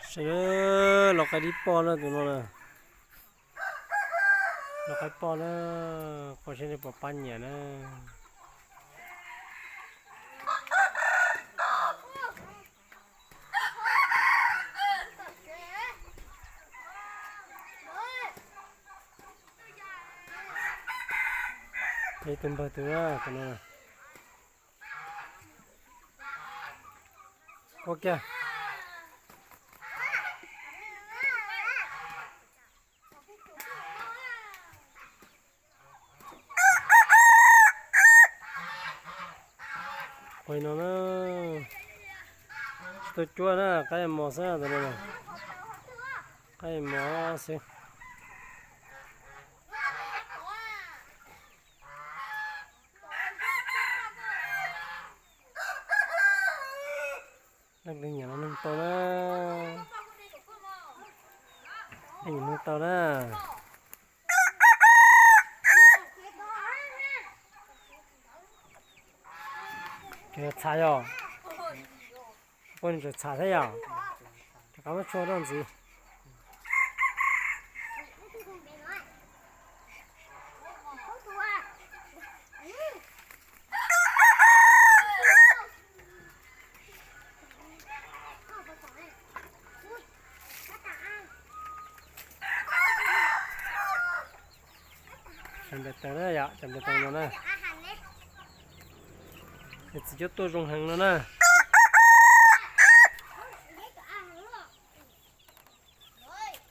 Saib na, los qaib dib poj na tus no na. Los qaib poj na, poj saib nej puas pab nyiam na. Ib tug npawg tus na, tus no. Ua kiag. Poj no na, tsis tau cuab na, qaib mos xwb tus no. Qaib mos xwb. Leej twg nyiam los nug tau na. Leej nyiam nug tau na. Tseem txham yom. Poj niam tseem txham thiab yom. Rov qab muab tshuaj rau ntxiv. Cov nplaim taws na yom, cov nplaim taws no na. Txiv cuab tuaj zoo heev no na.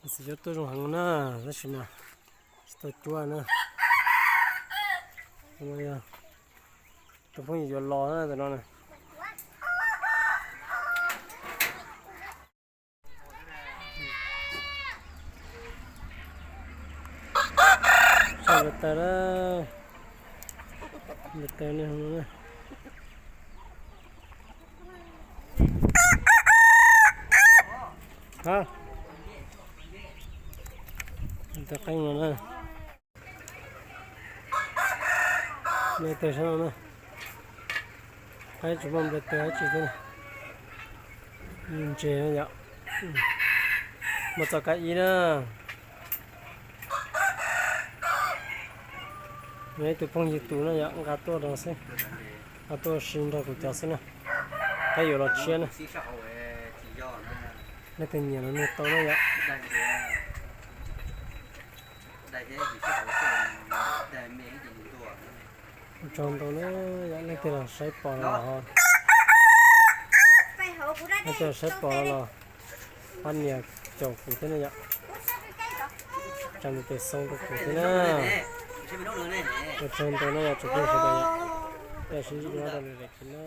Txiv cuab tuaj zoo heev na, tab sis mas tsis tau cuab na. Tus phooj ywg yuav los na tus no na. Saib nplaim taws na, nplaim taws na. Ha, nplaim taws qeej no na. Nplaim taws sab no na. Qaib tsis muaj nplaim taws dab tsi thiab na. Ntses no yom. Muaj txoj kab ib na. Yog ib tug phooj ywg tus no yom, nqa tuaj rau xwb. Nqa tuaj ua si nrog kuv cov xwb na. Qaib yuav los tshiab na. Leej twg nyiam los nug tau na yom. Ua tsaug ntau na yom, leej twg los saib pom los ho, leej twg los saib pom los pab nias caum kuv thiab na yom. Tsa ntiv tes xoo rau kuv thiab na. Ua tsaug ntau na yom tsoom phooj ywg sawv daws yom. Peb sib ntsib dua rau lwm daim clip na.